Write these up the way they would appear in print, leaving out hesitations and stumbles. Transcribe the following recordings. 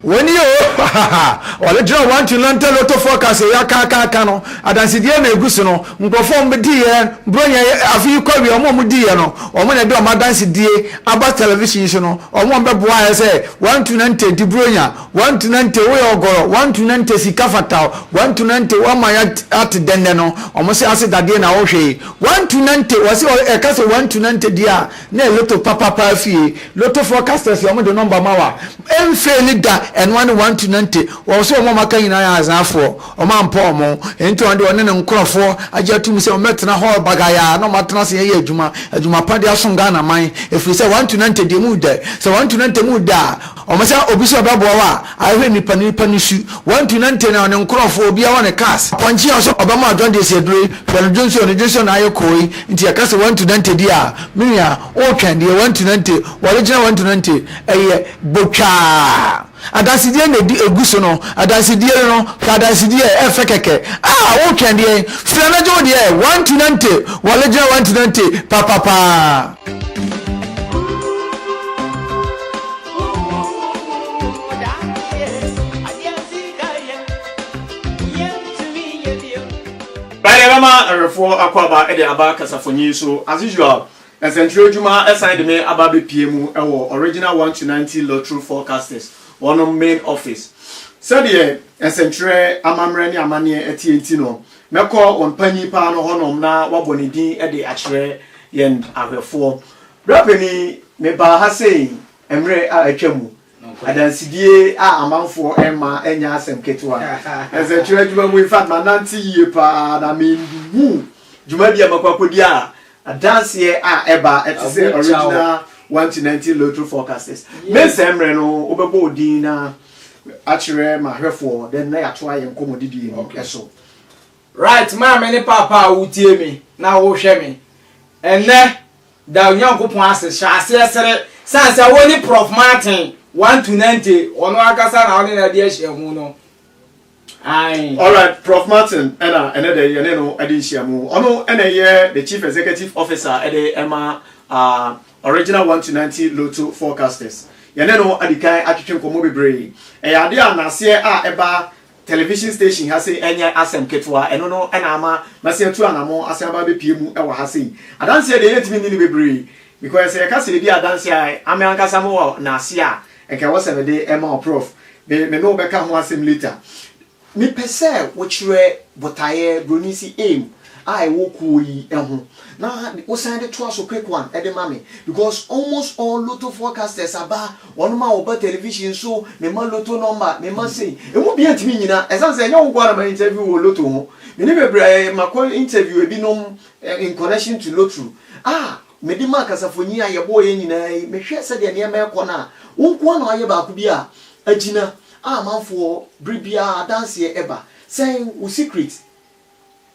Wei nie o hahaha Ɔrekyerɛ wantu nante lotto forecast yi akaakaaka no adansedie na egu so no nkurɔfoɔ a wɔdiiɛ bronya yi afe yi kɔ awie wɔn a wɔdiiɛ no wɔn na ɛde wɔn adansedie aba television yi so no wɔn a wɔbɛboa yɛ sɛ wantu nante di bronya wantu nante woyɛ ɔgɔrɔ wantu nante sika fata wantu nante wama yɛ ate dɛndɛn no wɔn sɛ ase dadeɛ na wɔhwɛ yi wantu nante wɔsi ɛka sɛ wantu nante deɛ a na yɛ lotto papapa fie lotto forecasters wɔn de number ma wa ɛnfeeli da ɛnoa ne 1 to 90. Wɔn so wɔn a wɔaka nyinaa yɛ azafoɔ, wɔn ampɔ wɔn nti wɔn de wɔne ne nkorɔfoɔ agye atum sɛ wɔn bɛtena hɔ bagayaa na wɔn atena ase yɛ adwuma adwuma pa de asom Ghana man, efiri sɛ 1 to 90 deɛ mu dɛ sɛ 1 to 90 mu dɛ a wɔn sɛ obi sɛ ɔbɛboa wɔ a ahwɛ nipa nipa ne su. 1 to 90 na ne nkorɔfoɔ obiara wɔ ne cars pɔnkye a ɔsɛ ɔbɛma adɔn de esi aduro yi hwɛ no dwonso ne dwonso na ayɛ kɔɔ yi nti yɛka sɛ 1 to 90 deɛ a menua ɔretwɛn deɛ 1 to 90 wɔde 1 to 90 ɛyɛ botwaa adansedie na edi egu so no adansedie no ka adansedie ɛfɛ kɛkɛ a ɔretwɛn deɛ fira no gye wo deɛ 1 to 90 wɔde gyina 1 to 90 papapaa. Báyìí bɛma ahwɛfoɔ akɔ aba de aba kasafonyi so. As usual, nsɛntwerɛ adwuma ɛsan de me aba abɛpie mu ɛwɔ Original 1 to 90 Lottery Forecasters wɔn main office. Sɛdeɛ nsɛntwerɛ amammerɛ ne amanneɛ ɛteɛ nti no, mɛkɔ wɔn panyin paa no hɔnom na wabɔ ne din de akyerɛ yɛn ahwɛfoɔ. Berɛ panin, mebaa ha sei mmerɛ a atwa mu, adansidie a amanfoɔ ɛma ɛnyɛ asɛm ketewa. Nsɛntwerɛ adwuma mu, in fact, manante yie paa na menhu dwumadi a makɔ akɔdi a adanseɛ a ɛba ɛte sɛ Original 1 to 90 Lottery Forecasters. Mensɛ mmerɛ no, wobɛbɔ wo din na akyerɛ mahwɛfoɔ, then na yɛatoa yɛn nkɔmmɔdidie no ɛso. Right, maame ne papa a wotie me na wohwɛ me ɛnɛ da, Onyankopɔn ase, hyɛ aseɛ sere san sɛ wo ne Prof Martin 1 to 90, ɔno ankasa na ɔne na de ahyia mu no. Aye. Alright, Prof Martin ɛna ɛnɛ de yɛne no ɛde nhyia mu. Ɔno ɛna ɛyɛ the chief executive officer ɛde ɛma Original 1 to 90 Lotto Forecasters. Yɛne no adi kan atwetwe nkɔmmɔ bebree. Ɛyɛ adeɛ a n'aseɛ a ɛba television station ha sei ɛnyɛ asɛm ketewa. Ɛno no ɛna ama masi atu anamɔ asan aba abɛpie mu ɛwɔ ha sei. Adanseɛ deɛ, yɛntumi nni no bebree because sɛ yɛka sɛ yɛdi adanseɛ a, ame ankasa mo wɔ n'ase a nka ɛwɔ sɛ mede ɛma wo. Prof, me ne wo bɛka ho asɛm later. Mepɛ sɛ wokyerɛ botaeɛ, broni si aim, a ɛwɔ kuo yi ho na wosan de toa so quick one ɛde ma me, because almost all lotto forecasters aba, wɔn a wɔba television so, mema lotto number, mema sei, emu bia ntumi nyina. Ɛsan sɛ ɛnyɛ wo nko ara na ma interview wɔ lotto ho, mene bebree makɔ interview ebinom in connection to lotto a mede ma kasafonyi a yɛbɔɔ yɛn nyinaa yi. Mehwɛ sɛdeɛ nneɛma ɛkɔ no a, wo nko ara na wayɛ baako bi a agyina a amanfoɔ bere biara adanseɛ ɛba. Sɛn wo secret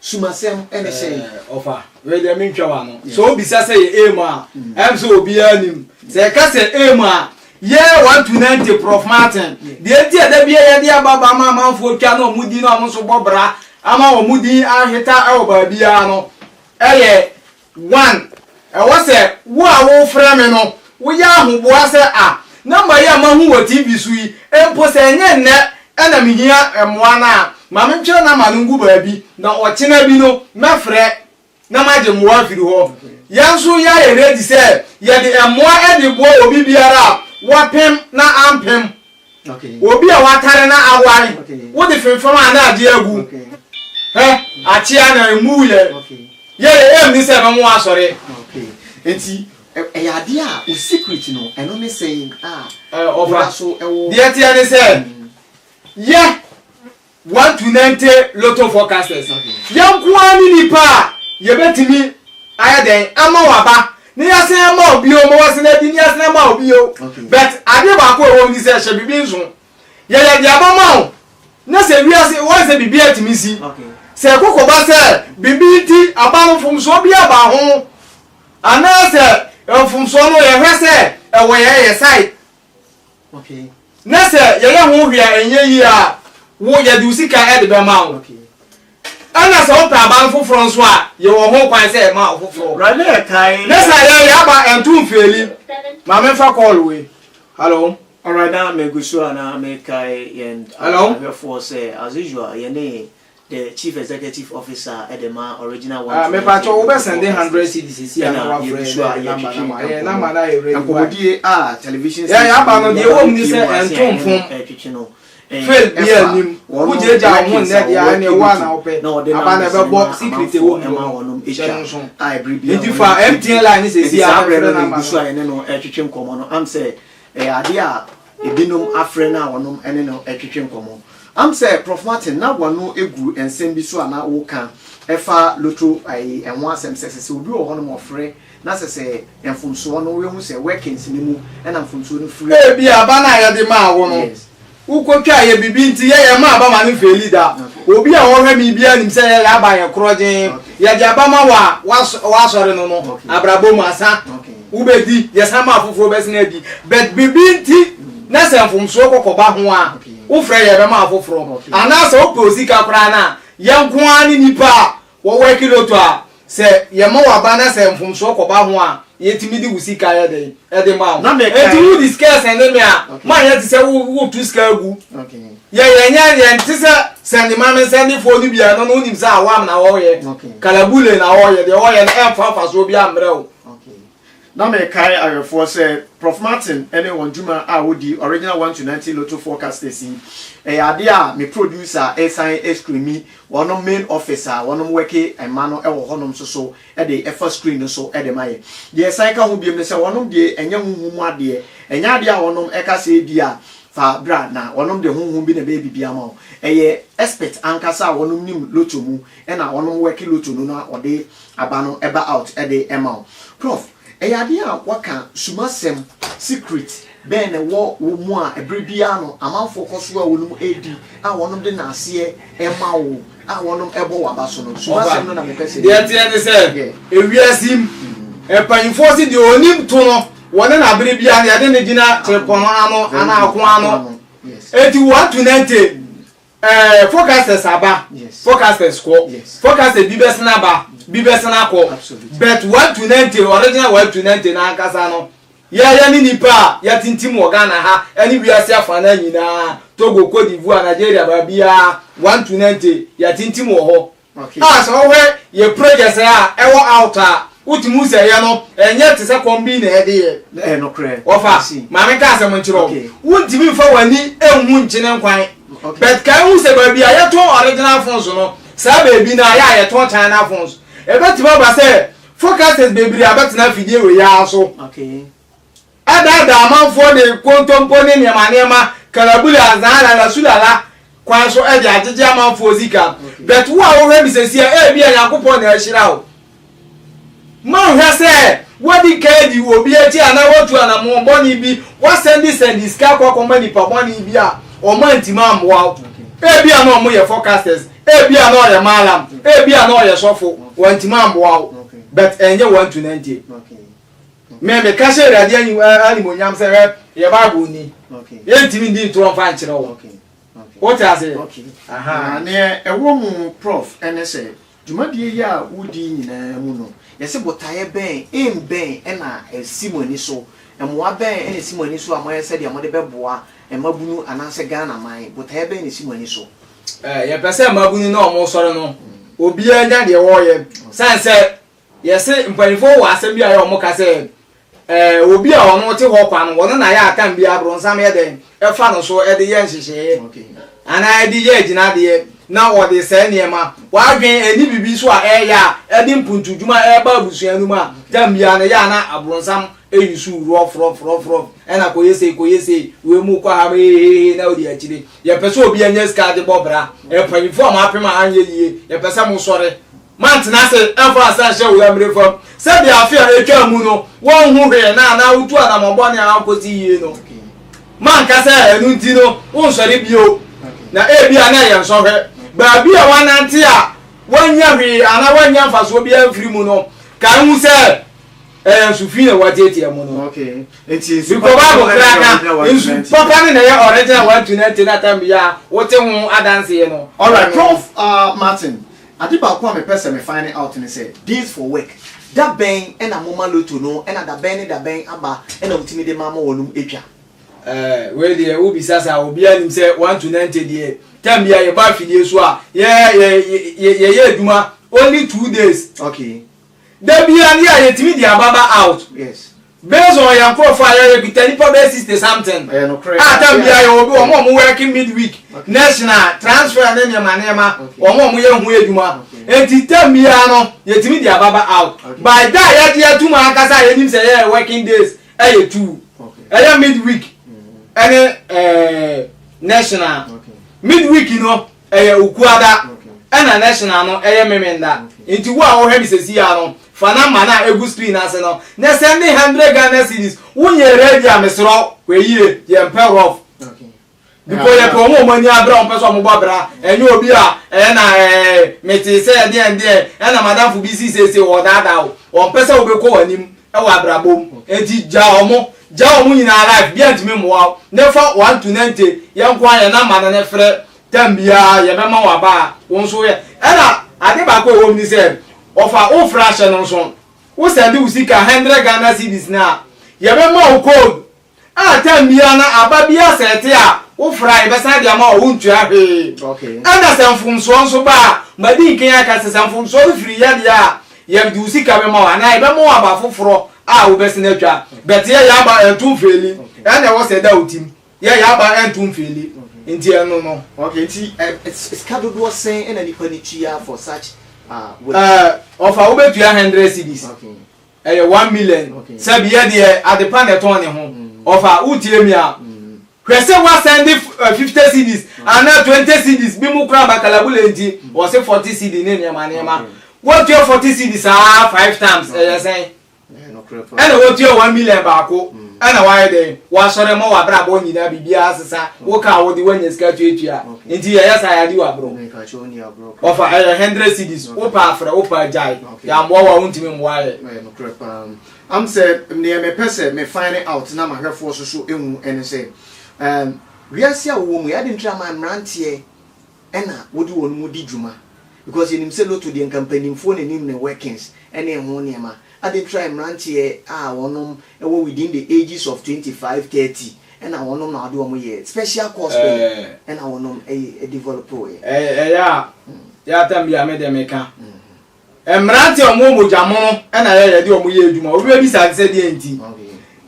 sumasɛm ɛne sɛn? Ɔfa wei deɛ, mentwa wa no sɛ obisa sɛ yɛ aim a ɛm sɛ obiara nim sɛ ɛka sɛ aim a yɛ 1 to 90. Prof Martin deɛ, nti ɛda bia yɛde ababa ma amanfoɔ twa na ɔmo di na ɔmo nso bɔ bra ama ɔmo din aheta ɛwɔ baabiara no, ɛyɛ one, ɛwɔ sɛ wo a wofrɛ me no woyɛ ahoboa sɛ a number yi a mahu wɔ TV so yi mpo, sɛ ɛnyɛ nnɛ ɛna mehia mmoa no a, ma mentwerɛ number no ngu baabi na ɔkyena bi no mɛfrɛ na magye mmoa afiri hɔ. Yɛn nso yɛayɛ ready sɛ yɛde mmoa de boa obi biara a wapem na ampem, obi a watare na aware, wode femfam a na agye agu hɛ akyea na emu yɛ yɛyɛ ɛm ni sɛ ɛbɛmo asɔre. Nti ɛyɛ adeɛ a o secret no ɛno ne sɛn a ɔfa woda so ɛwɔ? Deɛ teɛ ne sɛ yɛ 1 to 90 Lotto Forecasters, yɛn nko ara ne nipa a yɛbɛtumi ayɛ dɛn ama waba ne yɛasan ama wo bio ma wasan adi ne yɛasan ama wo bio. But adeɛ baako a ɛwɔ mu ni sɛ hyɛ biribi nso yɛyɛ de aba ma wo na sɛ wiase wɔn sɛ biribi atumi si sɛ ɛkɔkɔba sɛ biribi nti aba no mfomsoɔ bi aba ho anaasɛ mfomsoɔ no yɛhwɛ sɛ ɛwɔ yɛn yɛ side na sɛ yɛyɛ ho hwee a ɛnyɛ yie a, wo yɛde wo sika ɛde bɛma wo. Ɛna sɛ wopɛ aba no foforɔ nso a, yɛwɔ ho kwan sɛ ɛma wo foforɔ. Right, ne yɛ kae. Ne sɛ yɛyɛ aba ɛnto mfeeli. Maame, nfa call wei. Hello. Alright, na megu so a na mekae yɛn Hello? ahwɛfoɔ sɛ, as usual, yɛne the Chief Executive Officer de ma Original One Ah, to mepakyɛ 90 wobɛ sɛnde 100 Forecasters cedis sisi a na ɛna wafrɛ yɛgu yɛn so a na yɛde number no yɛtwetwe ama yɛn nkɔmmɔ. number no ayɛ ready why Nkɔmmɔdie a television yɛn station aba no yi deɛ yɛaba ɛwɔ mu ne bɛpie sɛ mu ase a ɛnto yɛne no mfom ɛretwetwe no ɛɛ fail bi ɛfa anim wɔn wogyagya wo ho workings nnɛ a deɛ wɔwɔ ɛne ɛwɔ a na Kibutu wopɛ na ɔde aba na numbers no ɛbɛbɔ ma secret amanfoɔ ɛwɔ mu ɛma no wɔnom hyɛ atwa no nso a ɛberɛ biara nti wɔnom fa ɛdi. MTN line ne Nti sɛsi a saa na berɛ frɛ no na number ɛgu so no a yɛne no ɛretwetwe nkɔmmɔ no am sɛ ɛyɛ adeɛ a ebinom afrɛ no a wɔnom ɛne no ɛretwetwe nkɔmmɔ. Am sɛ Prof Martin na wano egu nsɛm bi so a na woka ɛfa lotto ayi ɛho asɛm sɛ sɛ sɛ obi wɔ hɔnom ɔfrɛ na sɛ sɛ mfomsoɔ no wohu sɛ workings no mu ɛna mfomsoɔ no firi a. Ebi aba no a yɛde maa wo no Yes. wokotwa yɛ biribi nti yɛ yɛn ma aba ma no mfeeli da. Okay. Obi a ɔhwɛ me biara nim sɛ yɛyɛ aba yɛ korɔgyen. Okay. Yɛde aba ma wo a woasɔre no no Okay. abrabɔ mu asa. Okay. Wobɛdi, yɛsan ma afoforɔ bɛsen adi. But biribi nti na sɛ mfomsoɔ kɔkɔba ho a, Okay. wofrɛ yɛ bɛma afoforɔ. Okay. Anaasɛ wopɛ osika koraa no a, yɛn nko ara ne nipa a wɔwɔ kiloto a sɛ yɛma wo aba na sɛ mfomsoɔ kɔba ho a, yɛtumi de wo sika yɛ dɛn ɛde ma wo. Na mekae. Enti wo di sika sɛnde me a, Okay. manyɛ te sɛ wo wotu sika agu. Okay. Yɛ yɛnyɛ yɛnte sɛ sɛnde ma me nsɛndefoɔ no bi a ɛno no wonim sɛ awam na wɔyɛ, Okay. kalabule na wɔyɛ, deɛ wɔyɛ no ɛmfa mfasoɔ bi ammrɛ wo. Okay. Na mekae awɛfoɔ sɛ Prof Martin ne wɔn dwuma a wɔdi Original 1 to 90 Lotto Forecasters yi, ɛyɛ adeɛ a me producer ɛsan screeni wɔnom main office a wɔnom worke mma no wɔ hɔnom nso so de ɛfa screen no so de ma yɛ. Deɛ ɛsan ka ho biom ne sɛ wɔnom deɛ ɛnyɛ honhom mu adeɛ, ɛnyɛ adeɛ a wɔnom ɛka sɛ ebia fa bra na wɔnom de honhom bi na ɛbɛyɛ biribi ama wo. Ɛyɛ expert ankasa a wɔnom nim lotto mu ɛna wɔnom worke lotto no na wɔde aba no ɛba out de ɛma wo. Prof, ɛyɛ adeɛ a waka sumasɛm, secret, bɛn na ɛwɔ wo mu a ɛberɛ biara no amanfoɔ kɔ so a wɔnom ɛredi a wɔnom de naaseɛ ɛma wo a wɔnom ɛbɔ w'aba so no, sumasɛm no na mepɛ sɛ Deɛ ɛteɛ ne sɛ, Yeah. ewiase mu, mpanyinfoɔ se deɛ onim to no, wɔne no abere biara no yɛde no gyina kyerepɔn ano Very anaa good. ako ano. Yes. Enti 1 to 90, forecasters aba, Yes. forecasters kɔ, Yes. forecasters bi bɛsena aba, bi bɛsena akɔ. Absolutely. But 1 to 90, original 1 to 90 n'ankasa no, yɛyɛ ne nipa a yɛtintim wɔ Ghana ha ɛne wiase afana nyinaa, Togo, Cote d'Ivoire, Nigeria, baabiara 1 to 90 yɛtintim wɔ hɔ. Okay. A sɛ wɔhwɛ yɛ project a ɛwɔ out a, wotumi sɛ yɛ no ɛnyɛ te sɛ kɔm bi na ɛde yɛ. Ɛyɛ nokorɛ. Wɔfa I see. maame ka asɛm nkyerɛ wo, Okay. wontumi mfa w'ani nhu nkyene nkwan. Okay. But kan hu sɛ baabi a yɛtɔn original phones no, saa baabi no a yɛ a yɛtɔn China phones. Ɛbɛtumi aba sɛ forecasters bebree abɛtena afidie wei ara so Okay. ɛdaadaa amanfoɔ de kontompo ne nneɛma nneɛma kalabule azaa lala sulala kwan so ɛde agyegye amanfoɔ sika. But wo a wohwɛ mi sɛsi a, ebi a Nyankopɔn na ahyira wo, manhwɛ sɛ wadi ka di obi akyi anaa watu anammɔn bɔne bi, wasɛnde sɛnde sika akɔ akɔma nipa bɔne bi a ɔma ntimi ammoa wo. Ebi a na ɔmo yɛ forecasters, ebi a na ɔyɛ malam, ebi a na ɔyɛ sɔfo, wantimi amboa wo. Okay. But ɛnyɛ 1 to 90. Okay. Me meka hyɛ Awurade animonyam sɛ hwɛ yɛ Bible ni. Okay. Yɛntimi ndi ntorɔ mfa nkyerɛ wo. Okay. Okay. Wote ase? Okay. Aha. Na neɛ ɛwɔ mu, Prof, ɛne sɛ dwumadie yi a wodi nyinaa mu no, yɛsɛ botaeɛ bɛn, aim bɛn ɛna ɛsi mo ani so, mmoa bɛn ɛna ɛsi mo ani so a moayɛ sɛdeɛ mode bɛboa mmabunu anaasɛ Ghana man? Botaeɛ bɛn na ɛsi mo ani so? Yɛpɛ sɛ mmabunu na ɔmo sɔre no, obiara nya deɛ wɔreyɛ. San sɛ yɛse mpanyinfoɔ wɔ asɛm bi a yɛ ɔmo ka sɛ obi a ɔno te hɔ kwa no, wɔno na yɛ atam bi aborɔnsam yɛ dɛn ɛfa no so ɛde yɛ nhyehyɛeɛ anaa ɛde yɛ agyinadeɛ na ɔde sɛɛ nneɛma wadwen ɛni bibi so a ɛyɛ a ɛde mpuntudwuma ɛba abusua no mu a, tam biara no yɛ a na aborɔnsam eyi so rough rough rough rough ɛna kɔyɛ sei kɔyɛ sei wei mu kɔ ha hehehe na ɔde akyire. Yɛpɛ sɛ obi anya sika de bɔ bra. Mpanyinfoɔ a mo apem a anyɛ yie, yɛpɛ sɛ mo sɔre mantena ase ɛmfa nsa nhyɛ wo yamire fam sɛdeɛ afe a ɛtwa mu no wɔnhu hwee na anaa wotu anammɔbɔne a ankɔsi yie no. Manka sɛ ɛno nti no wonsɔre bio, na ebi a na ɛyɛ nsɔhwɛ. Baabi a wanante a wanya hwee anaa wanya mfasoɔ biara mfiri mu no, ka hu sɛ ɛyɛ nsu fi na watiatia mu no. Okay. Nti nsu Because Bible kura ka nsu papa ne na ɛyɛ original 1 to 90 na tam bi a wote ho adanseɛ no. Alright, Prof Martin, ade baako a mepɛ sɛ me find out ne sɛ days for work da bɛn ɛna moma lotto no, ɛna da bɛn ne da bɛn aba ɛna motumi de ma ma wɔnom atwa? Ɛɛ wei deɛ wobisa saa obiara nim sɛ 1 to 90 deɛ time bi a yɛba afidie so a yɛ yɛ yɛ yɛyɛ adwuma only 2 days. Da bia ne a yɛtumi de aba ba out. Based on yɛn nkurɔfoɔ a yɛyɛ kuta nipa bɛyɛ 60 something. Ɛyɛ nokorɛ. A time bia yɛ obi wɔn a wɔn working midweek, national transfer ne nneɛma nneɛma, wɔn a wɔn yɛ ho adwuma. Eti time bia no yɛtumi de aba ba out. By da a yɛde atum ankasa a yɛnim sɛ yɛyɛ working days ɛyɛ two. Ɛyɛ midweek ɛne national. Midweek no ɛyɛ Okuada, ɛna national no ɛyɛ Memenda. Nti wo a wɔhwɛ mi sɛsi ya no, fa number na egu screen ase no na send 100 Ghana cedis. Wonyɛ ready a, mesrɛ hwɛ yie, yɛn pɛ rough because yɛ pɛ wɔn a wɔn ani abere a wɔn pɛ sɛ wɔn bɔ bra. Ɛnyɛ obi a ɛyɛ na mete sɛ ɛdeɛn deɛn ɛna madamfo bi si siesie wɔ daadaa o. Wɔn pɛ sɛ wɔbɛkɔ wɔn anim ɛwɔ abrabɔ mu, eti gya wɔn nyinaa. Life bi a ntumi mmoa wo ne fa 1 to 90. Yɛn nko ayɛ number no ne frɛ tam biara yɛbɛma wɔ aba a wɔn nso yɛ. Ɛna ade baako a ɛwɔ mu ni sɛ ɔfa wofra ahyɛ no nso, wosend wo sika 100 Ghana cedis na yɛbɛma wo code a tam biara na aba bi asɛte a wofra a, yɛbɛsan de ama wo, wontua hwee. Ɛna sɛ mfomsoɔ nso ba a, madi nkan aka sɛ mfomsoɔ no firi yɛ deɛ a, yɛde wo sika bɛma wo anaa yɛbɛma wo aba foforɔ a wobɛsene atwa. Bɛte yɛ aba ɛnto mfail. Ɛna ɛwɔ sɛ ɛda wo tim, yɛ yɛ aba ɛnto mfail, nti ɛno no. Okay, nti sika dodoɔ sɛn ɛna nipa ni tua for such work? Ɔfa wobɛtua 100 cedis. Ɛyɛ 1 million. Sɛbi, yɛ deɛ adepa na ɛtɔn ne ho. Ɔfa wotie mi a, hwɛ sɛ wasend 50 cedis anaa 20 cedis bi mu kora bakalabule, nti wɔse 40 cedi ne nneɛma nneɛma. Wotua 40 cedis saa five times, ɛyɛ sɛn? Ɛyɛ nokorɛ paa. Ɛna wotua 1 million baako, ɛna wayɛ dɛn? Wasɔre ma wabrabɔ nyinaa biribiara sesa. Woka a wode woanya sika tuatua, nti yɛyɛ saa yɛade waborɔ. Meka kyerɛ wo ni aborɔ koraa. Ɔfa ɛyɛ 100 cedis. Wopɛ afrɛ, wopɛ agyae. Yɛammoa wo a, wontumi mmoa yɛ. Ɛyɛ nokorɛ paa. Am sɛ neɛ mepɛ sɛ me find out na mahwɛfoɔ so so ehu ɛne sɛ wiase a wɔwɔ mu yɛ ade ntira ma mmeranteɛ ɛna wɔde wɔn mu di dwuma, because yɛnim sɛ lotto deɛ nka mpanimfoɔ n'anim ne workings ɛne ɛho nneɛma. Ade ntira mmeranteɛ a wɔnom ɛwɔ within the ages of 25, 30 ɛna wɔnom na wɔde wɔn yɛ special course bɛyɛ ɛna wɔnom ɛyɛ develop yɛ? Ɛyɛ a yɛatam bi a mede meka mmeranteɛ a ɔmo mogya mono ɛna yɛ yɛde ɔmo yɛ adwuma. Obi bɛbi sa sɛ deɛ nti,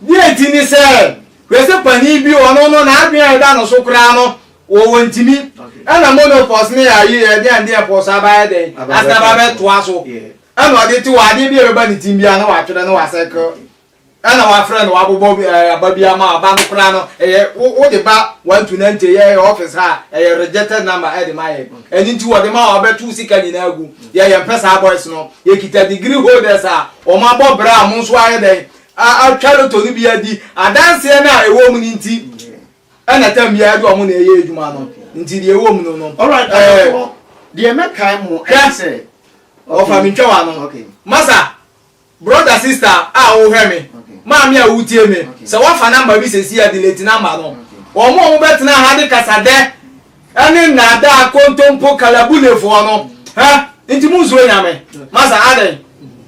deɛ nti ne sɛ hwɛ sɛ panin bi ɔno no n'adwene a ɛda no so koraa no wɔwɔ ntumi ɛna menopause ne ayi ɛdeɛ adeɛ pɔ so abayɛ dɛn asɛ aba bɛtoa so ɛna ɔde te wɔ adeɛ bi a ɛbɛba ne tim biara na watwerɛ na wasɛkɛ ɛna wafrɛ no wabobɔ aba bi ama aba no koraa no. Ɛyɛ wo wode ba 1 to 90 yɛ office ha, ɛyɛ rejected number ɛde ma yɛ. Ɛno nti wɔde ma a wɔbɛto sika nyinaa gu yɛ. Yɛmpɛ saa boys no. Yɛkita degree holders a wɔn abɔ brɛ a wɔn nso ayɛ dɛn atwa lotto no bi adi adanseɛ no a ɛwɔ mu no. Nti ɛna tam biara de wɔn na ɛyɛ adwuma no, nti deɛ ɛwɔ mu no. Alright, adɔfoɔ, deɛ mɛkae mo Hwɛ. ɛne sɛ Ɔfa mi ntwa wa no. Masa, brother, sister a wohwɛ me, maame a wotie me, sɛ woafa number bi sɛsi a, delete number no. Wɔn a wɔbɛtena ha de kasadɛ ɛne nnaadaa kontompo kalabulefoɔ no hɛ, nti munsuro Nyame. Masa, adɛn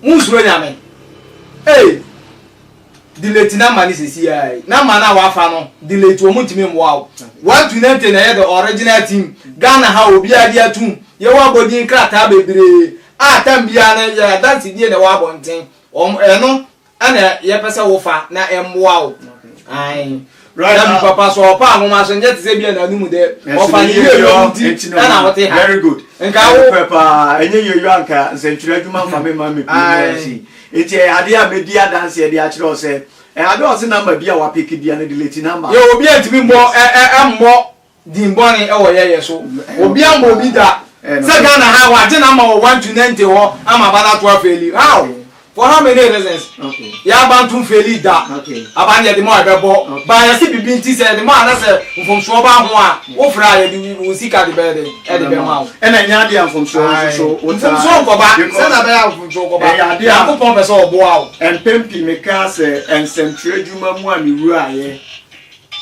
munsuro Nyame? Ee, delete number ne sɛsi a yi. Number no a wafa no, delete. Wɔn ntumi mmoa wo. 1 to 90 na ɛyɛ the original team Ghana ha. Obiara de atum, yɛwɔ abɔdin krataa bebree a tam biara no yɛ adansedie na ɛwɔ abɔnten. Wɔn ɛno ɛna yɛpɛ sɛ wofa na ɛmmoa wo. Ae. Na bi papa so ɔpa ahoma so nyɛ te sɛ bi a n'anum dɛ ɔfa ne yie yɔ nti ɛna ɔte ha. Very good. Nka wo pɛ paa ɛnyɛ yie yɔ anka nsɛntwerɛ adwuma nfa mi ma mi pii mu ɛsi. Nti ɛyɛ adeɛ a mɛdi adanseɛ de akyerɛ wo sɛ ɛyɛ adeɛ a ɔse number bi a wapick bia no, delete number. Yɛ obi a ntumi mbɔ ɛ ɛ ɛmmɔ din bɔne ɛwɔ yɛyɛ so. Obi ambɔ obi da sɛ Ghana ha wagye number wɔ 1 to 90 hɔ ama aba no ato afail. How, for how many reasons? Yɛaba nto mfail da. Aba no yɛde ma a ɛbɛbɔ ba. Yɛse bibi nti sɛ yɛde ma a na sɛ mfomsoɔ ba ho a, wofrɛ a, yɛde wo sika de bɛyɛ de ɛde bɛma wo. Ɛna nyɛ adeɛ a mfomsoɔ nso so wotaa mfomsoɔ nkɔba sɛna bɛyɛ a mfomsoɔ kɔba. Ɛyɛ adeɛ a Nyankopɔn pɛ sɛ ɔboa wo. Mpɛn pii meka sɛ nsɛmtwerɛ adwuma mu a mewuraeɛ,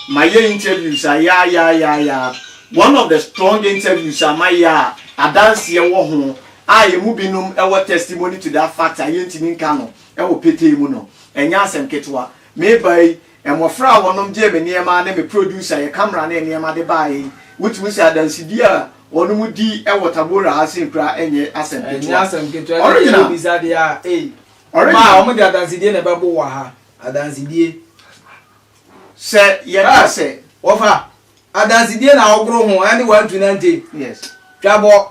mayɛ interviews a yaayaayaayaa. One of the strong interviews a mayɛ a adanseɛ wɔ ho a emu binom ɛwɔ testimony to that fact a yɛntumi nka no ɛwɔ petee mu no, ɛnyɛ asɛm ketewa. Meba yi. Mmɔfra a wɔnom gyee me nneɛma ne me producer, yɛ camera ne nneɛma de baeɛ yi, wotumi sɛ adansedie a wɔnom di wɔ Tabora ha sei koraa ɛnyɛ asɛm Ɛnyɛ ketewa. asɛm ketewa. Ɛne deɛ Original. wobisa deɛ a, ei. Original. Ma wɔn de adansedie na ɛbɛbo wɔ ha. Adansedie. Sɛ yɛka sɛ. Wɔfa. Adansedie na wogoro ho ɛne 1 to 90. Twa bɔ.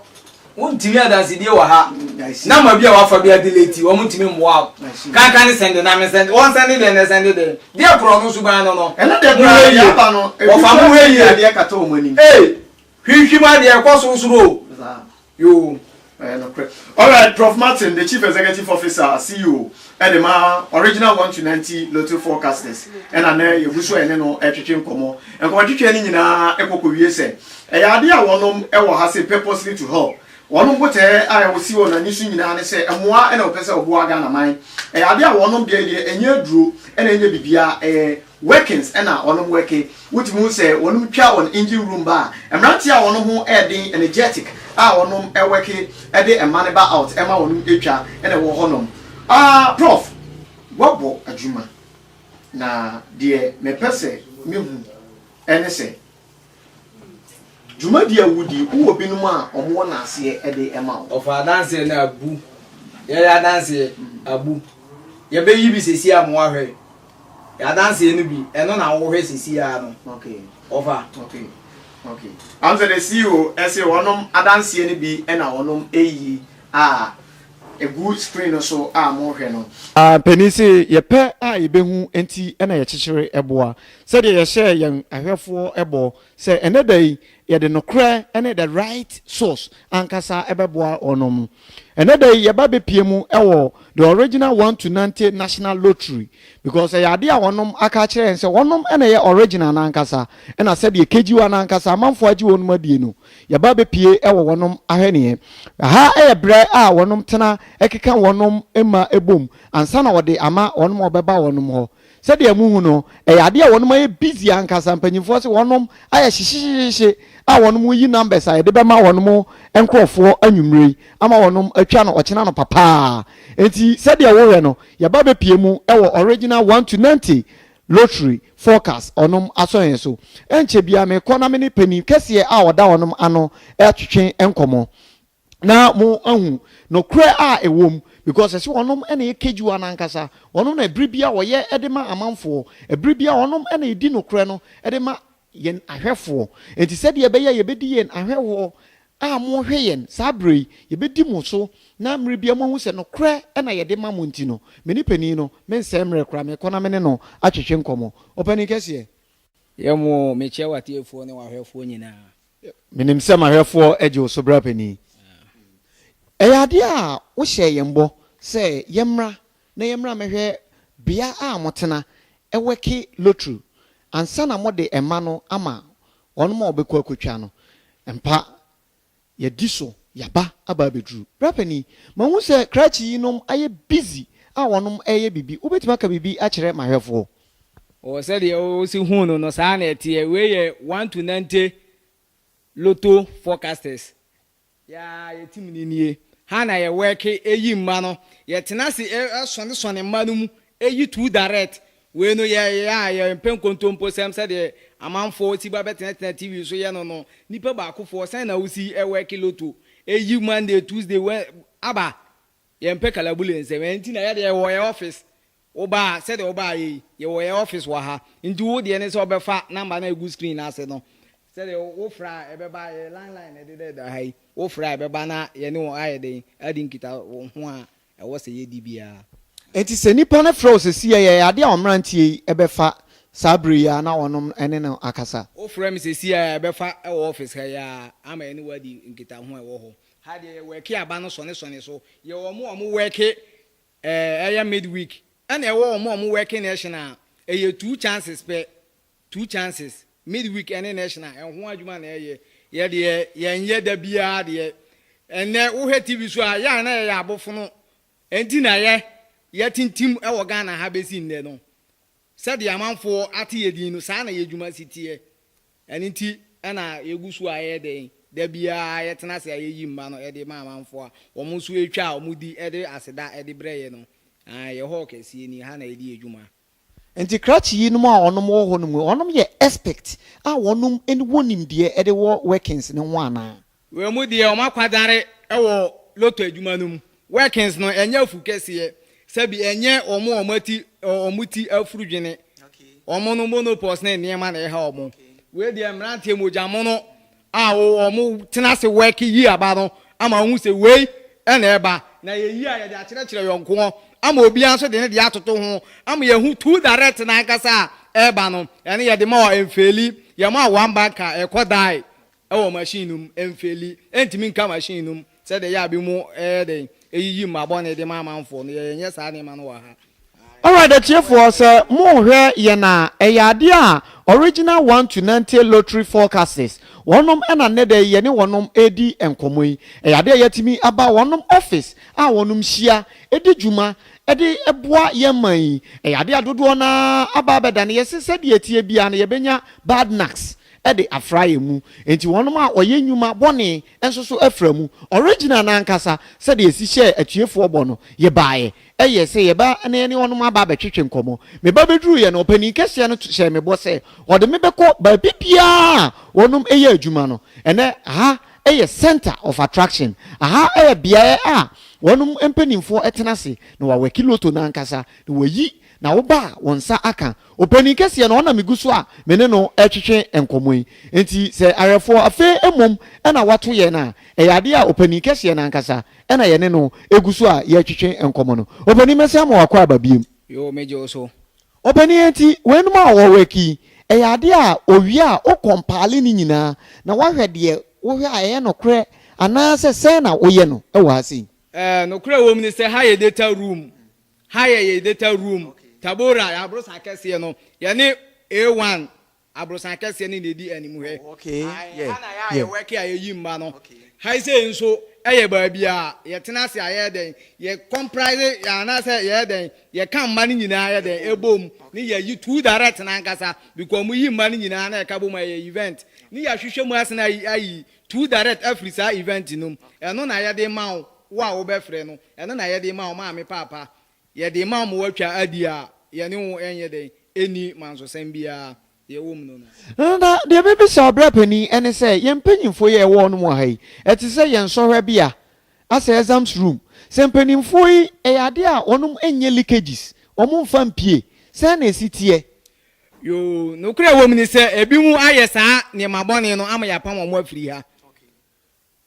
Wontumi adansedie wɔ ha. I see. Number bi a wafa bi adelete, wɔn ntumi mmoa wo. I see. Kankan ne send na me send. Wɔn send deɛ na send deɛ. Deɛ korɔ no suban no. Ɛno deɛ Mo koraa hwɛ deɛ yie. aba no, ebi Wɔfa koraa mo hwɛ de yie. adeɛ kata wɔn anim. Ee, hwihwim adeɛ ɛkɔ sorosoro o. Saa. Yoo. Ɛyɛ nokorɛ. Alright, Prof Martin, the Chief Executive Officer, CEO, ɛde ma Original 1 to 90 Lotto Forecasters, ɛna nɛ yɛgu so a yɛne no ɛretwetwe nkɔmmɔ. Nkɔmmɔtwetwe no nyinaa ɛkɔ kɔwie sɛ, ɛyɛ adeɛ a wɔnom ɛwɔ ha sɛ purposely to help. Wɔnom botaeɛ a ɛsi wɔn ani so nyinaa ne sɛ mmoa ɛna wɔpɛ sɛ wɔboa Ghana man. Ɛyɛ adeɛ a wɔnom deɛ deɛ ɛnyɛ aduro ɛna ɛnyɛ biribiara, ɛyɛ workings ɛna wɔnom worke. Wotumi hu sɛ wɔnom twa wɔn engine room ba a, mmeranteɛ a wɔn ho ɛɛden, energetic, a wɔnom ɛworke ɛde mma no ba out ɛma wɔnom ɛtwa ɛna ɛwɔ hɔnom. Ah, Prof, woabɔ adwuma, na deɛ mepɛ sɛ mehu ɛne sɛ, dwumadi a wodi, wowɔ binom a wɔwɔ n'aseɛ ɛde ɛma wo? Ɔfa adanseɛ no abu. Yɛyɛ adanseɛ abu. Yɛbɛyi bi sɛsi a mo ahwɛ. Yɛ adanseɛ no bi, ɛno na wohwɛ sɛsi a no. Ɔfa. Okay. Am sɛ the CEO ɛsɛ wɔnom adanseɛ no bi ɛna wɔnom ɛyi a egu screen no so a mohwɛ no. Mpanin se yɛpɛ a yɛbɛhu nti na yɛkyekyere boa. Sɛdeɛ yɛhyɛɛ yɛn ahwɛfoɔ bɔ sɛ ɛnnɛ da yi yɛde nokorɛ ne the right source ankasa bɛboa wɔnom. Ɛnnɛ da yi yɛba bɛpie mu wɔ the original 1 to 90 National Lottery because ɛyɛ adeɛ a wɔnom aka akyerɛ yɛn sɛ wɔnom na ɛyɛ original no ankasa, ɛna sɛdeɛ KGwa no ankasa amanfoɔ agye wɔnom adie no, yɛba bɛpie wɔ wɔnom ahwɛneɛ. Ha yɛ berɛ a wɔnom tena keka wɔnom mma bom ansa na wɔde ama wɔnom a wɔbɛba wɔnom hɔ. Sɛdeɛ mohu no, ɛyɛ adeɛ a wɔnom ayɛ busy ankasa. Mpanyinfoɔ se wɔnom ayɛ hyehyehyehye a wɔnom yi numbers a yɛde bɛma wɔnom nkorɔfoɔ anwummerɛ yi ama wɔnom atwa no ɔkyena anɔpa paa. Enti sɛdeɛ wohwɛ no, yɛba bɛpie mu wɔ original 1 to 90 Lottery forecast ɔnom asɔ yɛn so. Ɛnkyɛ biara mekɔ na me ne panin kɛseɛ a ɔda ɔnom ano atwetwe nkɔmmɔ na mo ahu nokorɛ a ɛwɔ mu, because ɛsɛ wɔnom na ɛyɛ kejuwa no ankasa, wɔnom na ɛberɛ biara wɔyɛ de ma amanfoɔ, ɛberɛ biara wɔnom na ɛdi nokorɛ no de ma yɛn ahwɛfoɔ. Enti sɛdeɛ ɛbɛyɛ a yɛbɛdi yɛn ahwɛhoɔ a mohwɛ yɛn saa berɛ yi, yɛbɛdi mo so na mmerɛ biara moahu sɛ nokorɛ na yɛde ma mo nti no, me ne panin no, mensɛe mmerɛ koraa, mekɔ na me ne no atwetwe nkɔmmɔ. Ɔpanin kɛseɛ. Yɛ mo, mekyia w'atiefoɔ ne w'ahwɛfoɔ nyinaa. Menim sɛ m'ahwɛfoɔ gye wo so bra panin. Ɛyɛ adeɛ a wohyɛɛ yɛn bɔ sɛ yɛmmra na yɛmmra mmɛhwɛ bea a motena wɛke lottery ansa na mode mma no ama wɔnom a wɔbɛkɔ akɔtwa no. Mpa, yɛadi so, yɛaba aba abɛduru. Bra panin, mahu sɛ krakye yinom ayɛ busy a wɔnom reyɛ biribi. Wobɛtumi aka biribi akyerɛ m'ahwɛfoɔ? Wɔ sɛdeɛ wosi hu no no, saa na ɛteɛ. Wei yɛ 1 to 90 Lotto Forecasters. Yɛa yɛ team no nie. Ha na yɛ wɛke eyi mma no. Yɛtena ase sɔne sɔne mma no mu eyi two direct. Wei no yɛ yɛ a yɛmpɛ nkontomposɛm sɛdeɛ amanfoɔ si ba bɛtenatena TV so yɛ no. Nipa baakofoɔ sɛn na wosi ɛwɛke lotto eyi Monday, Tuesday, wɛ aba yɛmpɛ kalabule nsɛm. Ɛnti na yɛde yɛwɔ yɛ office. Wobaa sɛdeɛ wobaa yɛ yi, yɛwɔ yɛ office wɔ ha. Nti wo deɛ ne sɛ wobɛfa number na egu screen ase no. Sɛdeɛ wofrɛ a ɛbɛba, yɛ line line ɛdeda da ha yi. Wofrɛ a ɛbɛba na yɛne wɔn ayɛ den adi nkita ho a ɛwɔ sɛ yɛdi biara. Enti sɛ nipa no frɛ wo sɛsi a, ɛyɛ adeɛ a ɔmmeranteɛ yi bɛfa saa berɛ yi ara na wɔnom ne no akasa? Wofrɛ me sɛsi a, ɛbɛfa wɔ office ha yi ara ama yɛne wo adi nkitaho a ɛwɔ hɔ. Ha deɛ yɛwɛke aba no sɔnesɔne so. Yɛwɔ wɔn a wɔwɛke ɛyɛ midweek, ɛna ɛwɔ wɔn a wɔwɛke national a ɛyɛ two chances pɛ, two chances, midweek ɛne national. Ɛho adwuma na ɛyɛ. Yɛ deɛ yɛnyɛ da biara deɛ. Ɛnɛ wohwɛ TV so a, yɛ a na yɛyɛ abofono. Ɛnti na yɛ yɛtintim ɛwɔ Ghana ha bɛsi nnɛ no. Sɛdeɛ amanfoɔ ate yɛ din no, saa na yɛ dwuma si teɛ. Ɛno nti ɛna yɛgu so a yɛyɛ den da biara yɛtena ase a yɛyi mma no ɛde ma amanfoɔ a wɔn nso atwa a wɔn di ɛde aseda ɛde brɛ yɛ no. Yɛ hɔ kɛseɛ ni ha na yɛdi yɛ dwuma. Nti krakye yinom a wɔnom wɔ hɔ nom yi, wɔnom yɛ expect a wɔnom wɔ nimdeɛ de wɔ workings no ho anaa? Wei mu deɛ wɔn akwadare wɔ lotto adwuma no mu. Workings no ɛnyɛ afu kɛseɛ, sɛbi ɛnyɛ wɔn a wɔn ati wɔn ti afuru dwene. Wɔn no monopause ne nneɛma na ɛha wɔn. Wei deɛ mmeranteɛ mogya mono a wɔn tena ase work yi aba no ama wɔhu sɛ wei na ɛba. Na yɛyi a yɛde akyerɛkyerɛ yɔnkoɔ ama obiara nso de ne deɛ atoto ho ama yɛahu two direct no ankasa a ɛreba no. Ɛno yɛde ma wɔ ɛmfeeli, yɛma one bank a ɛkɔ die wɔ machine no mu, ɛmfeeli, ɛntumi nka machine no mu sɛdeɛ ɛyɛ a binom yɛ dɛn ɛyiyi mma bɔne de ma amanfoɔ no, yɛnyɛ saa nneɛma no wɔ ha. Alright atiefoɔ sɛ morehwɛ yɛn a ɛyɛ adeɛ a Original One to Ninety Lottery Forecasters wɔnom na nnɛ da yi yɛne wɔnom redi nkɔmmɔ yi. Ɛyɛ adeɛ a yɛatumi aba wɔnom office a wɔnom hyia di dwuma de boa yɛn man yi. Ɛyɛ adeɛ a dodoɔ no ara aba abɛdane yɛse sɛdeɛ ɛteɛ biara no yɛbɛnya bad knacks de afra yɛn mu. Enti wɔnom a wɔyɛ nnwuma bɔne nso so afra mu. Original no ankasa sɛdeɛ yɛsi hyɛɛ atiefoɔ bɔ no yɛbaeɛ Ɛyɛ sɛ yɛba na yɛne wɔn aba abɛtwetwe nkɔmmɔ. Me ba bɛduruiɛ no, ɔpanin kɛseɛ no hyɛɛ me bɔ sɛ ɔde me bɛkɔ baabi biara a wɔnom yɛ adwuma no. Ɛnnɛ, ha yɛ centre of attraction. Aha yɛ beaeɛ a wɔnom mpanimfoɔ tena ase na wɔawɛke lotto no ankasa na wɔayi na woba a wo nsa aka. Ɔpanin kɛseɛ no, ɔno na megu so a me ne no retwetwe nkɔmmɔ yi. Enti sɛ ahwɛfoɔ, afei mmom na wɔato yɛn a, ɛyɛ adeɛ a ɔpanin kɛseɛ no ankasa Ɛna yɛne no gu so a yɛretwetwe nkɔmmɔ no. Ɔpanin mɛsan ama wakɔ aba biom. Yoo megye wo so. Ɔpanin enti weinom a wɔwɔ work yi ɛyɛ adeɛ a ɔwie a wo kɔmpaale ne nyinaa na woahwɛ deɛ wohwɛ a ɛyɛ nokorɛ anaa sɛ sɛn na woyɛ no wɔ ha sei? Ɛɛ nokorɛ a ɛwɔ mu ne sɛ ha yɛ data room, ha yɛ yɛ data room, Tabora yɛ aborosan kɛseɛ no yɛne A1 Aborosan kɛseɛ no na ɛdi anim hwɛ. Ae, ha na yɛ a yɛwɛke a yɛyi mma no. Ha yi sei nso yɛ baabi a yɛtena ase a yɛyɛ dɛn, yɛ comprise anaasɛ yɛyɛ dɛn, yɛka mma no nyinaa yɛ dɛn, ɛbom ne yɛyi two direct no ankasa because wɔyi mma no nyinaa na ɛka bom a ɛyɛ event ne yɛahwehwɛ mu asene ayi ayi two direct afiri saa event no mu. Ɛno na yɛde ma wo, wo a wobɛfrɛ no, ɛno na yɛde ma wo maame paapa. Yɛde ma wo ma woatwa adi a yɛne wo nyɛ dɛn, ɛnni mansosɛm biara, deɛ ɛwɔ mu no no. Na deɛ mɛbisa ɔbra panin ne sɛ, yɛn mpanyinfoɔ yi a yɛwɔ wɔnom wɔ ha yi, ɛte sɛ yɛn nsɔhwɛ bea, asɛ exams room, sɛ mpanyinfoɔ yi ɛyɛ adeɛ a wɔnom nyɛ leakages, wɔn mfa mpie, sɛn na ɛsi teɛ? Yoo, nokorɛ a ɛwɔ mu ne sɛ, ebinom ayɛ saa nneɛma bɔne no ama yɛapam wɔn afiri ha.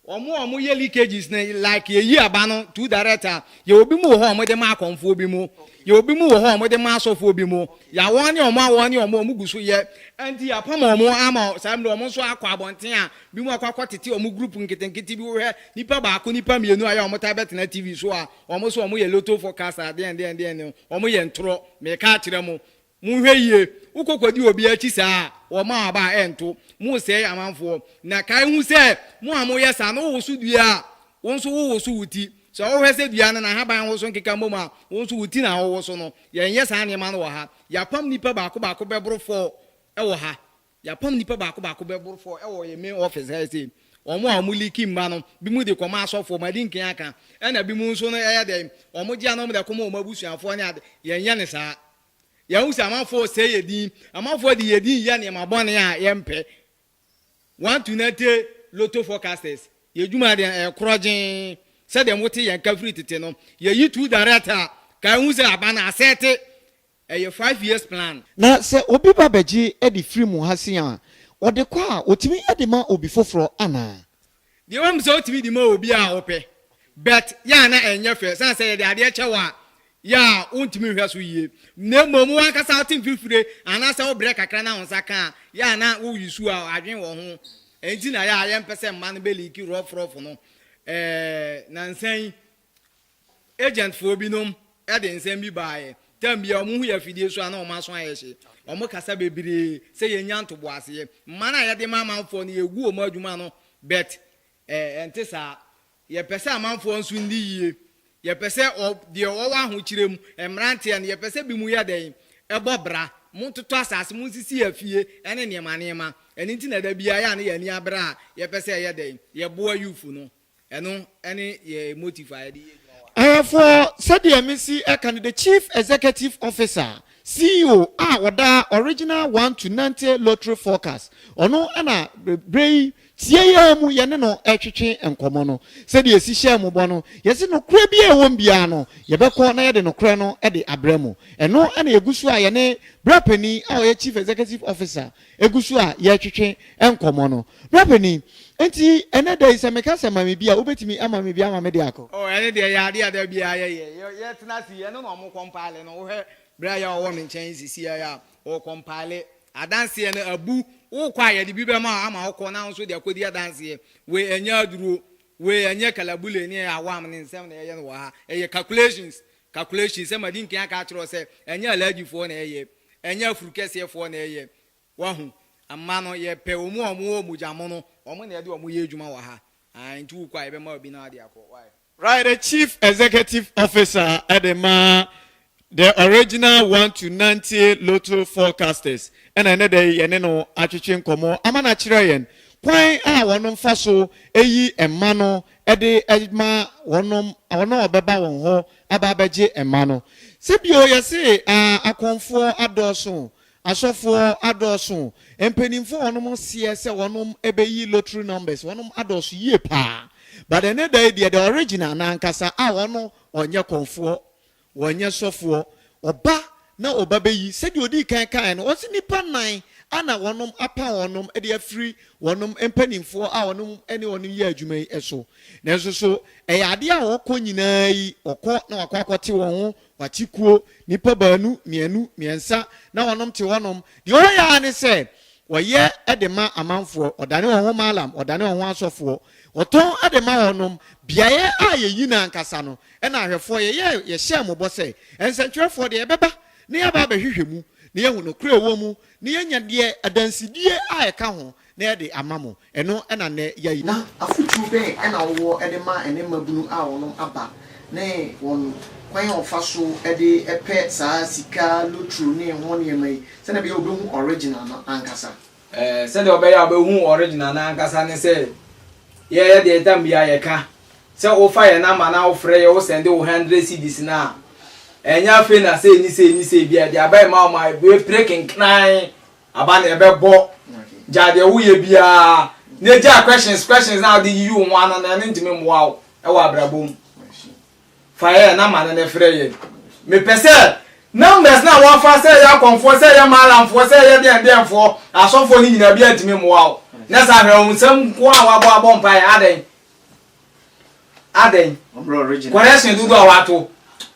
Wɔn a wɔyɛ leakages no like yɛyi aba no too direct a, yɛwɔ bi mu wɔ hɔ a wɔde ma akɔmfoɔ bi mu, yɛwɔ bi mu wɔ hɔ a wɔde ma asɔfoɔ bi mu, yɛawɔn ne wɔn awɔn ne wɔn a wɔgu so yɛ, ɛnti yɛapam wɔn ama saa mmerɛ wɔn nso akɔ abɔnten a bi mu akɔ akɔtete wɔn group nketenkete bi wohwɛ nipa baako nipa mmienu a yɛ a wɔtaa bɛtena TV so a wɔn nso wɔyɛ lotto forecast a deɛn deɛn deɛn no wɔyɛ ntorɔ meka akyerɛ mo. Monhwɛ yie, wokɔ kɔdi obi akyi saa a, wɔma wo aba a ɛnto. Moresɛe amanfoɔ. Na kae hu sɛ, mo a moyɛ saa no, wowoso dua a, wo nso wowoso wo ti. Sɛ wohwɛ sɛ dua no n'ahaban woso nkeka mmom a, wo nso wo ti na wowoso no. Yɛnyɛ saa nneɛma no wɔ ha. Yɛapam nnipa baako baako bɛboro four wɔ ha. Yɛapam nnipa baako baako bɛboro four wɔ yɛn main office ha sei. Wɔn a wɔn leaki mma no, binom de kɔma asɔfoɔ, madi nkan aka. Ɛna binom nso no ɛyɛ dɛn, wɔgye a na wɔde akɔma wɔn abusuafoɔ ne ade. Yɛnyɛ no saa. Yɛahu sɛ amanfoɔ resɛe yɛn din. Amanfoɔ de yɛn din reyɛ nneɛma bɔne a yɛmpɛ. One to 90 Lotto forecasters, yɛn adwuma deɛ ɛyɛ korɔgyee. Sɛdeɛ mote yɛn nka firi tete no, yɛyi two direct a, ka ɛhu sɛ aba no asɛte. Ɛyɛ 5 years plan. Na sɛ obi ba bɛgye de firi mo ha sei a, ɔde kɔ a, ɔtumi de ma obi foforɔ anaa? Deɛ wahu sɛ wotumi de ma obi a wopɛ but yɛ a na ɛnyɛ fɛ sane sɛ yɛde adeɛ kyɛ wo a yɛ a wontumi nhwɛ so yie na mmom wo ankasa wote mfifire anaasɛ wobrɛ kakra na wo nsa ka a yɛ a na wo use a adwene wɔ ho ɛnti na yɛ a yɛmpɛ sɛ mma no bɛ leaki rough rough no ɛɛ nansa yi agent foɔ binom de nsɛm bi baeɛ tam bia wɔn hu yɛ afidie so a na wɔn aso ayɛ hye wɔn kasa bebree sɛ yɛnya ntoboaseɛ mma no a yɛde ma amanfoɔ no yɛgu wɔn adwuma no but ɛɛ ɛnte saa yɛpɛ sɛ amanfoɔ nso nni yie yɛpɛ sɛ ɔ deɛ ɔwɔ ahokyerɛ mu mmeranteɛ no yɛpɛ sɛ bi mu yɛ dɛn ɛbɔ bra montotɔ asase monsisi afie ɛne nneɛma nneɛma ɛno nti na da biara yɛ a ne yɛn ani abere a yɛpɛ sɛ ɛyɛ dɛn yɛboa youth no ɛno ɛne yɛ motive a yɛde yɛ adwuma wɔ ha. Ahwɛfoɔ, sɛdeɛ mesi ka no, the Chief Executive Officer. CEO a ɔda Original One to Nante Lottery Forecast, ɔno na berɛ yi tie yi ara mu yɛne no retwetwe nkɔmmɔ no. Sɛdeɛ yɛsi hyɛɛ mo bɔ no, yɛse nokorɛ biara a ɛwɔ mu biara no, yɛbɛkɔ na yɛde nokorɛ no de abrɛ mo. Ɛno na yɛgu so a yɛne Bra Panin a ɔyɛ Chief Executive Officer gu so a yɛretwetwe nkɔmmɔ no. Bra Panin, enti ɛnnɛ da yi sɛ meka sɛ ma me bi a, wobɛtumi ama me bi ama mede akɔ? Oh, ɛno deɛ ɛyɛ adeɛ a da biara yɛyɛ. Yɛtena ase yi, ɛno na wɔkɔmpaele no. Wohwɛ berɛ a yɛ a ɔwɔ me nkyɛn yi seesei yi a, ɔrekɔmpaele. Adanseɛ no abu. Wokɔ a, yɛde bi bɛma wo ama wokɔ na wo nso de akɔdi adanseɛ. Wei ɛnyɛ aduro. Wei ɛnyɛ kalabule ne awam ne nsɛm na yɛyɛ no wɔ ha. Ɛyɛ calculations. Calculations. Sɛ madi nkan aka akyerɛ wo sɛ, ɛnyɛ Alhajifoɔ na ɛyɛ. Ɛnyɛ afuru kɛseɛ foɔ na ɛyɛ. Wahu? Mma no, yɛpɛ wɔn a wɔwɔ mogya mono. Wɔn na yɛde wɔn yɛ adwuma wɔ ha. Ae, nti wokɔ a, yɛbɛma wo bi na wode akɔ. Wai? Right, the Chief Executive Officer de ma The Original One to Nantie Lotto Forecasters na ɛnnɛ da yi yɛne no atwetwe nkɔmmɔ ama no akyerɛ yɛn kwan a wɔnom fa so yi mma no de ma wɔnom wɔn a wɔbɛba wɔn hɔ aba abɛgye mma no. Sɛ bio yɛse akɔmfoɔ adɔɔso Asɔfoɔ adɔɔso, mpaninfoɔ a wɔnom seɛ sɛ wɔnom bɛyi lottery numbers wɔnom adɔɔso yie paa but ɛnɛ da yi deɛ the original no ankasa a ɔno ɔnyɛ kɔmfoɔ ɔnyɛ sɔfoɔ ɔba na ɔba bɛyi sɛdeɛ ɔdii kan kaeɛ no ɔse nnipa nan ana wɔnom apa wɔnom de afiri wɔnom mpaninfoɔ a wɔnom ne wɔnom yɛ adwuma yi so nanso so ɛyɛ adeɛ a wɔkɔ nyinaa yi wɔkɔ na wakɔ akɔte wɔn ho Wɔate kuo, nnipa baanu, mmienu, mmiɛnsa, na wɔnom te hɔnom. Deɛ wɔyɛ ara ne sɛ, wɔyɛ de ma amanfoɔ, wɔdane wɔn ho Mallam, wɔdane wɔn ho asɔfoɔ, wɔtɔn de ma wɔnom. Beaeɛ a yɛyi no ankasa no, ɛna ahwɛfoɔ, yɛyɛɛ, yɛhyɛɛ mo bɔ sɛ, nsɛntwerɛfoɔ deɛ yɛbɛba na yɛaba abɛhwehwɛ mu, na yɛahu nokorɛ a ɛwɔ mu, na yɛanya deɛ adansedie a ɛka ho, na yɛde ama mo. Ɛno na nnɛ yɛayi. Na afotuo bɛn na wowɔ de ma ɛnnɛ mmabunu a wɔn aba ne wɔn kwan a wɔfa so de pɛ saa sika lotro ne ho nneɛma yi sɛdeɛ ɛbɛyɛ a wɔbɛhu original no ankasa? Sɛdeɛ ɔbɛyɛ a wobɛhu original no ankasa ne sɛ yɛyɛ deɛ tam biara yɛka sɛ wofa yɛn number na wofrɛ yɛ wo sɛnde wo hundred cedis no a ɛnyɛ afei na sei ne sei ne sei bia ɛde aba ɛma wo ma ɛbɛpire kenkran Aba na ɛbɛbɔ. Gyae deɛ woyɛ biara na gyae questions questions na wode yiyi wo ho ano no ɛno ntumi mmoa wo ɛwɔ abrabɔ mu. Fa yɛ na ma no na frɛ yɛn. Mepɛ sɛ numbers na wɔafa sɛ ɛyɛ akɔmfoɔ sɛ ɛyɛ maalamfoɔ sɛ ɛyɛ deɛn deɛnfoɔ asɔfoɔ no nyinaa biara ntumi mmoa wo. Na saa hwɛ wo nsɛm nko a wabɔ abɔ mpaeɛ adɛn? Adɛn? Correction dodoɔ a wato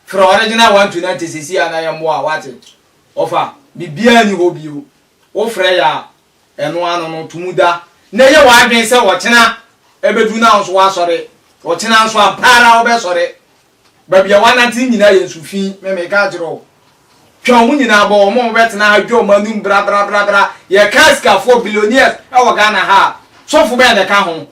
frɛ original one to 90 sisi a na yɛmmoa wate. Ɔfa, biribiara nni hɔ bio. Wofrɛ yɛ a, ɛno ano no, to mu da. Na yɛ w'adwene sɛ ɔkyena ɛbɛduru na wo nso woasɔre. Ɔkyena nso ampa ara wobɛsɔre. Baabi a woanante no nyinaa yɛ nsu fi, me meka akyerɛ wo. Twa wɔn nyinaa bɔ, wɔn a wɔbɛtena ha dwa wɔn anum brabrabrabra. Yɛka asikafoɔ, billionaires, wɔ Ghana ha a, sɔfo bɛn na ɛka ho?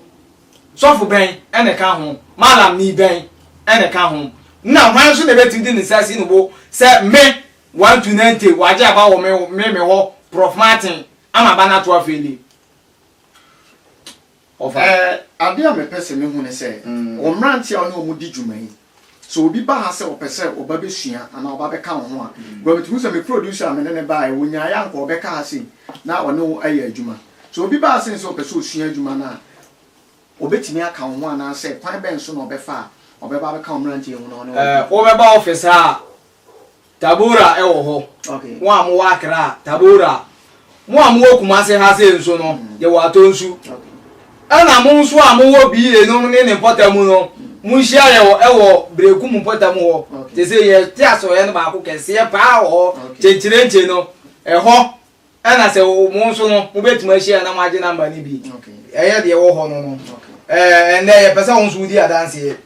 Sɔfo bɛn na ɛka ho? Mallamni bɛn na ɛka ho? Nna hwan nso na ebetumi de ne nsa asi ne bo sɛ me, 1 to 90, wagye aba wɔ me, me, me hɔ, Prof. Martin, ama aba no ato afeeli? Ɔfa. Ɛɛ, ade a mepɛ sɛ mihu ne sɛ, wɔ mmerante a wo ne wɔn di dwuma yi, sɛ obi ba ha sɛ ɔpɛ sɛ ɔba besua anaa ɔba bɛka wo ho a, because mitumi hu sɛ me producer a me ne no baeɛ, onyaeɛ a anka ɔbɛka ha sei na ɔne wo ayɛ adwuma. Sɛ obi ba ha sei sɛ ɔpɛ sɛ osua adwuma no a, obetumi aka wo ho anaasɛ kwan bɛn so na ɔbɛfa a ɔbɛba abɛka wo mmeranteɛ ho na ɔne wo Ɛɛ, adi? wobɛba office ha a, Tabora wɔ hɔ. Okay. Mo a mowɔ Accra, Tabora. Mo a mowɔ Kumasi ha sei nso no, yɛwɔ Atonsu. Okay. Ɛna mo nso a mowɔ BA nom ne ne mpɔtam no, monhyia yɛ wɔ ɛwɔ Berekum mpɔtam hɔ. Okay. Te sɛ yɛte asɔeɛ no baako kɛseɛ paa wɔ hɔ, Okay. kyenkyerenkye no, ɛhɔ Ɛna sɛ mo nso no mobɛtumi ahyia na moagye namba no bi. Ɛyɛ deɛ ɛwɔ hɔ no no. Ɛɛ ɛnɛ yɛpɛ sɛ wo nso wodi adanseɛ.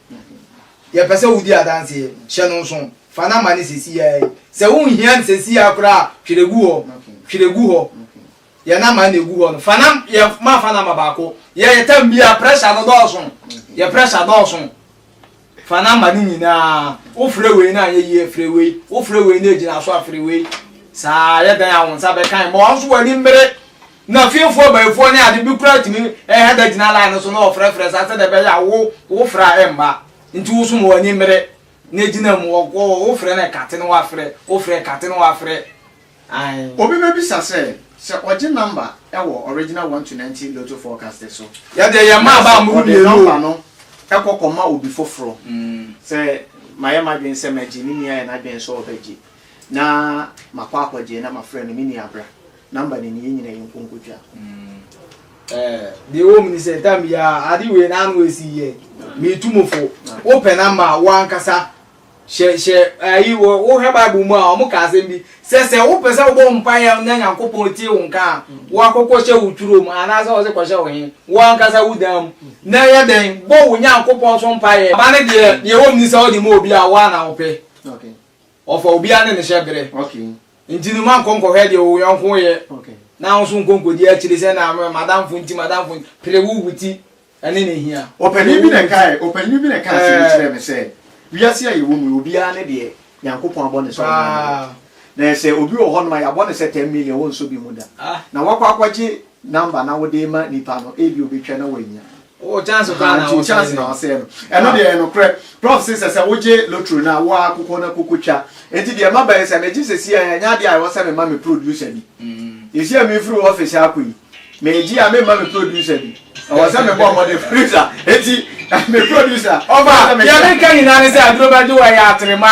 Yɛpɛ sɛ wodi adanseɛ. Hyɛ no nso. Fa namba no sɛsi ara yi. Sɛ wonhia no sɛsi ara koraa a, twerɛ gu hɔ. Twerɛ gu hɔ. Yɛ namba no na ɛgu hɔ no. Fa nam yɛ ma fa namba baako. Yɛ yɛ tam biara pressure no dɔɔso. Yɛ pressure dɔɔso. Fa number no nyinaa. Wo frɛ wei na anyɛ yie frɛ wei. Wo frɛ wei na egyina so a frɛ wei. Saa yɛ dan a wo nsa bɛkan ma wɔn nso wɔn ani mmere. Na fiefoɔ abayifoɔ ne ade bi koraa tumi ɛhɛ da gyina line no so na wɔfrɛfrɛ saa sɛdeɛ ɛbɛyɛ a wo wo frɛ a ɛmma. Nti wo so ma wɔn ani mmere na gyina mu. Wɔ wo frɛ no ɛkate na wafrɛ. Wo frɛ ɛkate na wafrɛ. Ae. Obi bɛbisa sɛ, sɛ ɔgye number wɔ original 1 to 90 lotto forecast so, Yɛ deɛ yɛ na mma aba sɛ mmoro ɔde mmienu number o. no kɔ kɔma obi foforɔ, sɛ mayɛ m'adwene sɛ mɛgye, me nua ayɛ n'adwene sɛ ɔbɛgye, na makɔ akɔgye na mafrɛ no, me nua bra, number no ni, yɛn nyinaa yɛnkɔ nkɔtwa. Ɛɛ, deɛ ɛwɔ mu ne sɛ, tam biara, ade wei n'ano esi yɛ, metu mo fo, wopɛ number a, wo ankasa Hyɛ hyɛ ayi wɔ wohwɛ Bible mu a wɔn ka asɛm bi sɛ sɛ wopɛ sɛ wobɔ mpaeɛ na Nyankopɔn tie wo nka a woakɔkɔ hyɛ wo turo mu anaasɛ wɔse kɔhyɛ wo he wo ankasa wo dan mu na yɛ dɛn bɔ wo Nyankopɔn so mpaeɛ. Aba no deɛ deɛ ɛwɔ mu ne sɛ wode ma obi a wo ara na wopɛ ɔfa obiara ne ne hyɛ berɛ nti no ma nkɔ nkɔhwɛ deɛ wo yɔnko yɛ na wo nso nkɔ nkɔdi akyire sɛ na madamfo nti madamfo nti pere wo wo ti Ɛne na ehia. Ɔpanin bi na ɛkae, ɔpanin bi na ɛkaa asɛm bi kyerɛɛ me sɛ, wiase a yɛwɔ mu yi, obiara ne deɛ Nyankopɔn abɔ no sɛ ɔmmra mmɛyɛ. Na sɛ obi wɔ hɔnom a yɛabɔ no sɛ ten million, wonsɔ bi mu da. Na woakɔ akɔgye number na wode rema nipa no, ebia obetwa na wannya. Wo chance koraa na Nti wo chance na wasɛe no. Ɛno deɛ ɛyɛ nokorɛ. Prof se sɛ sɛ wogye lottery no a, wo ara kokɔ na kokotwa. Nti deɛ maba yi, sɛ megye seesei a, ɛnyɛ adeɛ a ɛwɔ sɛ mema me producer bi. Seesei a mefiri wo office akɔ yi, Megye a memma me producer bi. Ɛwɔ sɛ mebɔ mmɔden producer. Eti me producer. Ɔfa deɛ meka nyinaa ne sɛ aduro bɛgye wɔ ɛyɛ atrema.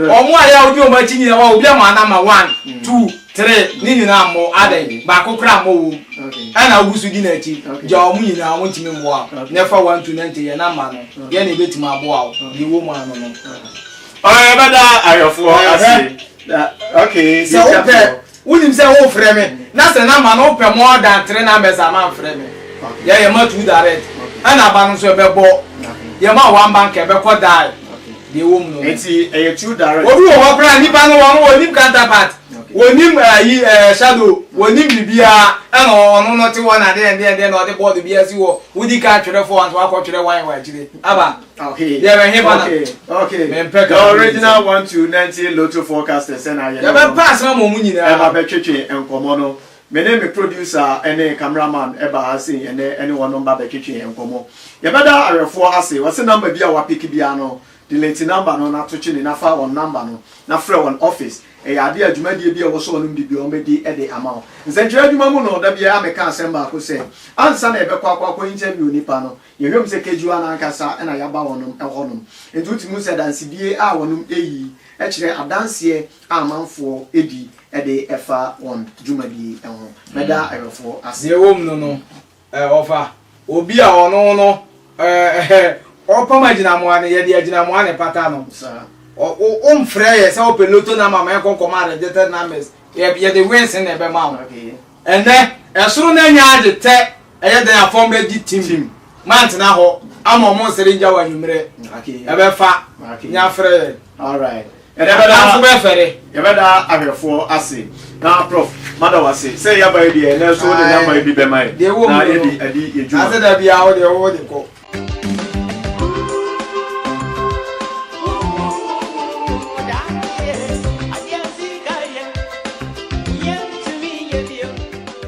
Wɔn a yɛ a wodi wɔn akyi nyinaa wɔ obi ama anama one two three ne nyinaa mmɔ adɛn baako koraa mmɔ wɔm ɛna wogu so di n'akyi gya wɔn nyinaa wɔn ntumi mmoa wo na ɛfa one two nante yɛ namba no yɛ na ebetumi aboa wo deɛ ɛwɔ mu ano no. Ɔyɛ bɛda ahwɛfoɔ ase. Okay. Sɛ wopɛ Wonim sɛ wofrɛ me na sɛ number no wopɛ more than three numbers a manfrɛ me. Yɛ yɛ ma two direct. Ɛna aba no nso ɛbɛbɔ. Yɛ ma one bank ɛbɛkɔ die. Deɛ ɛwɔ mu no no. Nti ɛyɛ two direct. Obi wɔ hɔ koraa nipa no wɔn wɔnim counterpart, wɔnim ayi ɛɛ shadow, wɔnim biribiara ɛna ɔno no te hɔ na deɛ deɛ deɛ na ɔde board bi asi hɔ. Wodi kan twerɛ four nso wakɔ twerɛ one wɔ akyire. Aba. Okay. Deɛ bɛ hefa na. Okay. Okay. Mempɛ The original 1 to 90 Lotto forecaster sɛ na yɛ. Yɛbɛ pass ma mo nyinaa. Ɛba bɛtwetwe nkɔmɔ no. Me ne me producer ne cameraman ɛba ha sei ɛnɛ ɛne wɔn ba bɛtwetwe nkɔmɔ. Yɛbɛda awɛfoɔ ase. Wɔsɛ number bi a wapick biara no, delete number no na to kyene na fa wɔn number no na frɛ wɔn office. Ɛyɛ adeɛ a dwumadie bi a ɛwɔ so wɔnom de bi wɔn bɛdi ɛde ama wo. Nsɛntwerɛ adwuma mu no, da biara meka asɛm baako sɛ ansa na yɛbɛkɔ akɔ akɔ interview nipa no, yɛhwɛ mu sɛ kejuwa no ankasa na yɛaba wɔnom hɔnom. Nti wotumi hu sɛ adansedie a wɔnom ɛyi kyerɛ adanseɛ a amanfoɔ ɛdi de ɛfa wɔn dwumadie ho. Mɛda awɛfoɔ ase. Deɛ ɛwɔ mu no no, ɔfa obi a ɔno no ɔpam agyinamoa no, yɛde agyinamoa na ɛpata no. Womfrɛ yɛ sɛ wopɛ lotto number ma yɛnkɔ nkɔma rejected numbers, yɛde wins na ɛbɛma wo. Ɛnnɛ, ɛsoro no anya agye tɛ, ɛyɛ dɛn a fam bɛgye tim. Mantena hɔ ama ɔmo nsere ngya wɔ anwummerɛ. Ɛbɛfa, nya frɛ yɛn. Alright. Atamfo bɛfɛre. Yɛbɛda ahwɛfoɔ ase. Na Prof, mada wo ase sɛ yɛaba yi deɛ, ɛnɛ nso wode namba yi bi bɛma yɛn Deɛ ɛwɔ mu na no yɛde no, adi yɛn na dwuma. sɛ da biara wo deɛ wode kɔ.